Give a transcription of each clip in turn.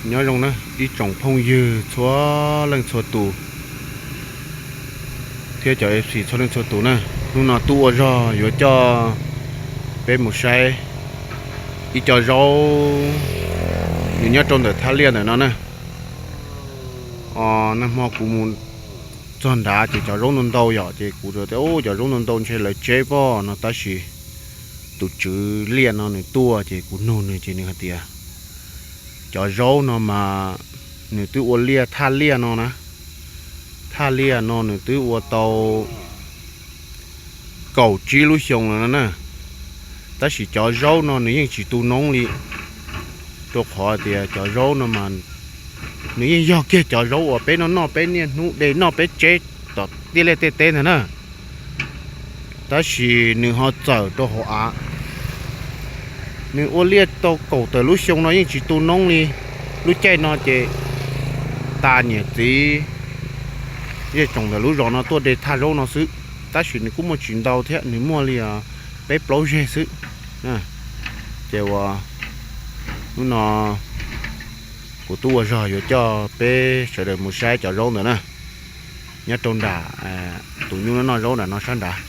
Nyob zoo na ib tsoom phooj ywg txhua leej txhua tus thiab cov F C txhua leej txhua tus na, hnub no tub ua zog yuav coj peb mus saib ib co zaub nws nyob rau ntawm thaj liaj ntawm no na. Nag hmo kuv mus txog nrad ces cov zaub ntau ntau yom, ces kuv tias, Ub, cov zaub ntau ntau ntshe lawv tseb pob no, tab sis tus tswv liaj no nws tuaj ces kuv nug nws ces nws hais tias cov zaub no mas nws twb ua liaj thaj liaj no na, thaj liaj no nws twb ua tau kaum tsib lub xyoo lawm no na, tab sis cov zaub no nws yeej tsis tu noob li, rau qhov tias cov zaub no mas nws yeej yog kiag cov zaub uas peb noj noj peb niaj hnub de noj peb tseb tom tiaj liaj tiaj teb ntag na. Tab sis nws ho txawm rau hauv av, nws ua liaj tau kaum tawm lub xyoo no yeej tsis tu noob li. Lub caij no ces tas niam txiv zej tsoom ntawm lub zos no tuaj de thaj zaub no xwb, tab sis nws kuj muaj tsis ntau thiab, nws muaj li peb plaub zeg xwb. Ces ua hnub no kuv tub ua zog yuav coj peb sawv daws mus saib cov zaub ntawd na, nyob rau nram tus nyuj noj zaub nram no sab nrad.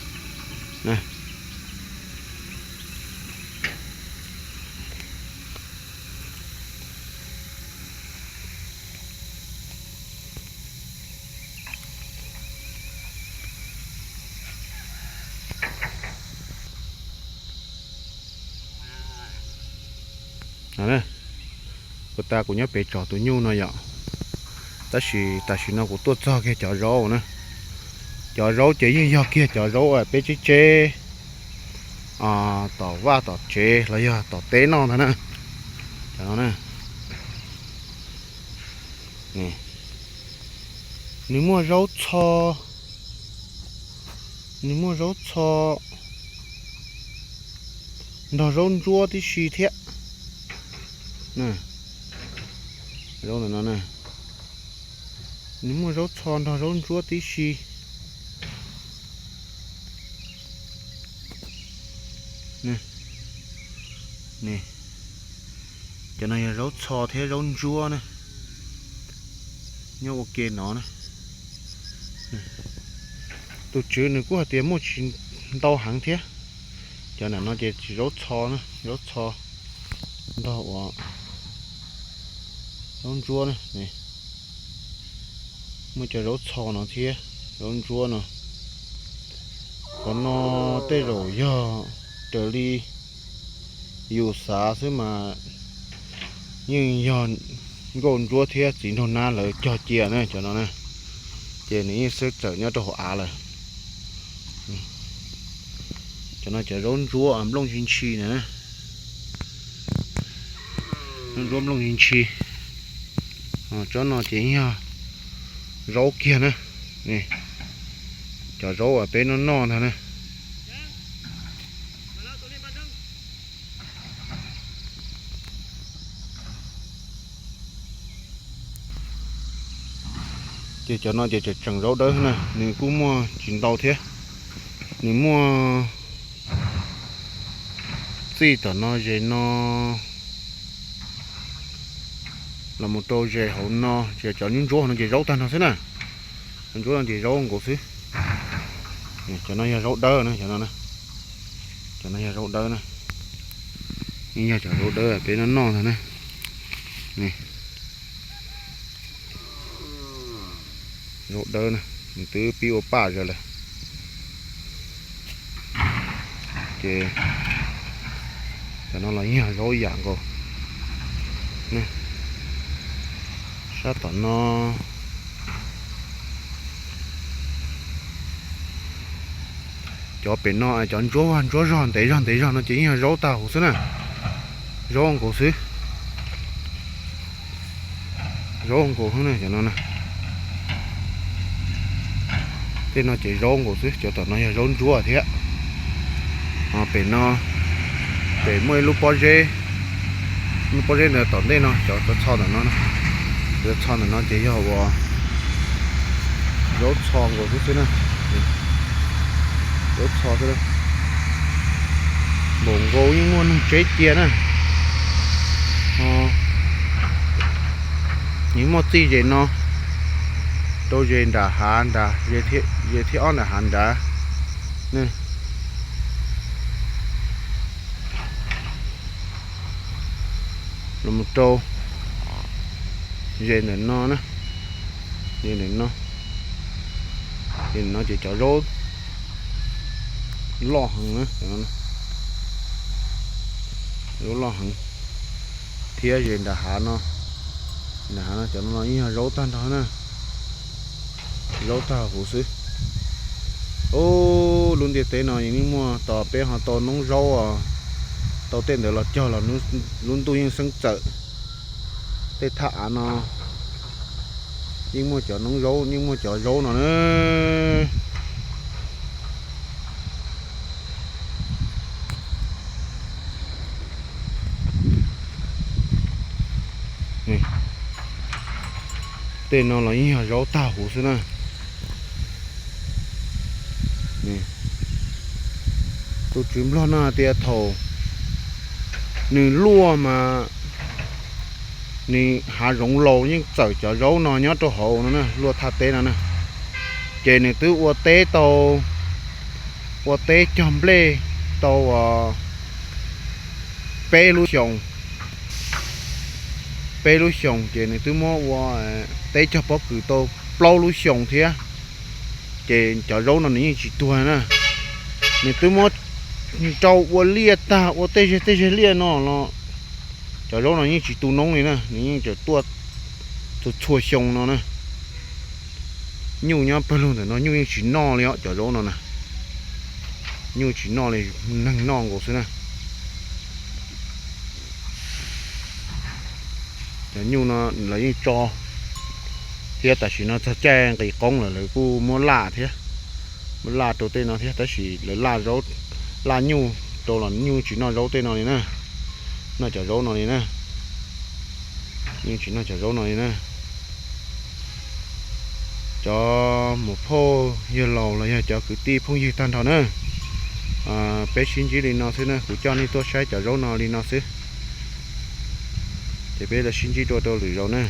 Kuv tas kuv nyob pem tsom tus nyuj no yom, tab sis tam sim no kuv tuaj txog kiag cov zaub na. Cov zaub ces yeej yog kiag cov zaub peb tseb tseb tom vaj tom tsev los yog tom teb noj ntag na. Cov no na, nws muaj zaub txho, nws muaj zaub txho nrog zaub ntsuab tib si thiab. Zaub ntawm no, nws muaj zaub txho nrog zaub ntsuab tib si. Cov no yog zaub txho thiab zaub ntsuab na, nyob ua ke no na. Tus tswv nws kuj hais tias muaj tsis ntau heev thiab. Cov nram no ces tsis zaub txho na, zaub txho nrog ua zaub ntsuab na. Muaj cov zaub txho no thiab, zaub ntsuab no. Qhov no tej zaum yog raws li yus xav xwb mas yeej yog nkauj ntsuab thiab txiv nraug nab lawv cog cia na cov no na, ces nws yeej xwb txawm nyob rau hauv av lawm. Cov no cov zaub ntsuab nplooj ntshi ntshi na, zaub ntsuab nplooj ntshi ntshi. Tsob no ces yog zaub kiag na, cov zaub uas peb noj noj ntag na. Ces cov no ces tseem tseem zaub dawb na, nws kuj muaj tsis ntau thiab. Nws muaj txij tom no ze no los mus rau ze hauv no, ces cov ntsuab ntsuab no ces zaub tag nrho xwb na. Cov ntsuab no ces zaub nkaus xwb. Cov no yog zaub dawb na, cov no, cov no yog zaub dawb na. Yog cov zaub dawb peb noj noj ntag na. Zaub dawb na, nws twb pib ua paj zog lawm. Ces cov no los yog zaub yam nkaus. Sab tom no, cov pem no cov ntsuab ntsuab zog ntev zog ntev zog no ces yeej yog zaub tag huv xwb na. Zaub nkaus xwb. Zaub nkaus xwb na cov no na. Tej no ces zaub nkaus xwb, cov tom no yog zaub ntsuab thiab. Pem no, pem muaj ib lub pob zeb, lub pob zeb ntawd tom ntej no, cov txho ntawm no, cov txho ntawm no ces yog ua zaub txho nkaus xwb xwb na. Zaub txho xwb. Npaum nkaus yeej muaj neeg tseb cia na. Muaj txij ze no rau ze nram hav nrad, ze thib ob nram hav nrad. Los mus rau ze ntawm no na, ze ntawm no, ze ntawm no ces cov zaub loj heev na, zaub loj heev. Thiab ze nram hav no, nram hav no cov no yeej yog zaub tag nrho na, zaub tag huv xwb. Ub, lub ntiaj teb no yeej muaj tos peb ho tau noob zaub os, tau tej ntawd los cog los lub ntuj yeej xeeb txawm. Tej thaj av no yeej muaj cov noob zaub, yeej muaj cov zaub no na. Tej no los yeej yog zaub tag huv xwb na. Tus tswv Nplog no hais tias thaum nws luaj mas nws hav zoov laus yeej txawm cov zaub no nyob rau hauv no na, luaj thaj teb no na. Ces nws twb ua teb tau, ua teb cog nplej tau peb lub xyoos, peb lub xyoos ces nws twb muab ua teb cog pob kws tau plaub lub xyoos thiab. Ces cov zaub no nws yeej tsis tuag na. Nws twb muab rau ua liaj tag, ua tej zej tej zej liaj no los cov zaub no yeej tsis tu noob li na, nws yeej tseem tuaj txhua txhua xyoo no na. Nyuj nyob pawg lug ntawm no nyuj yeej tsis noj li os, cov zaub no na, nyuj tsis noj li, neeg noj nkaus xwb na. Cov nyuj no lawv yeej tso thiab, tam sim no txog caij nqis qoob lawm lawv kuj muab laj thiab, muab laj rau tej no thiab, tab sis lawv laj zaub, laj nyuj rau los nyuj tsis noj zaub tej no li na, noj cov zaub no li na, nyuj tsis noj cov zaub no li na. Cov muam phauj yawg laus los yog cov kwv tij phooj ywg tag nrho na, peb sib ntsib li no xwb na, kuv coj nej tuaj saib cov zaub no li no xwb, ces peb sib ntsib dua rau lwm zaus na.